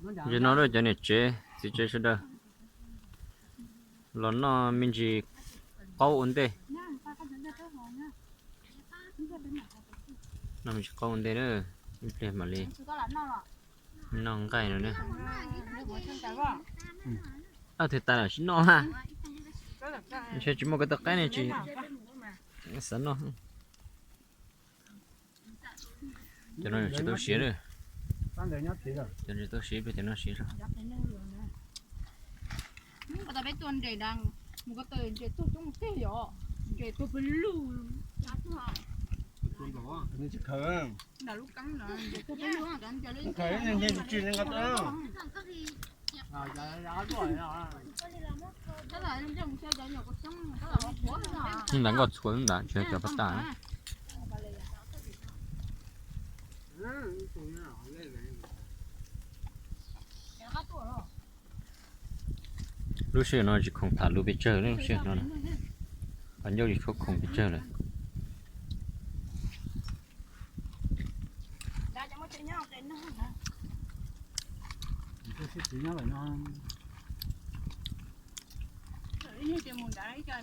Nim no cov niam tsev txiv tsev sawv daws los noj me ntsis qaub ua ntej. Noj me ntsis qaub ua ntej na, ib pliag mam li noj nqaij no na. Noj twg tas los sis noj na. Ntshe tsis muaj ko taw qaib ne tsis xav noj. Cov no tsis tau siav na. Cov tsis tau siav, ib pliag cov no siav zog. Ntawd nkoj txhua ntawd tsis cov pab tas. Lub sij hawm no tsis khoom tham lus pes tsawg, lub sij hawm no qhov ncauj tsis tshua khoom pes tsawg lawm.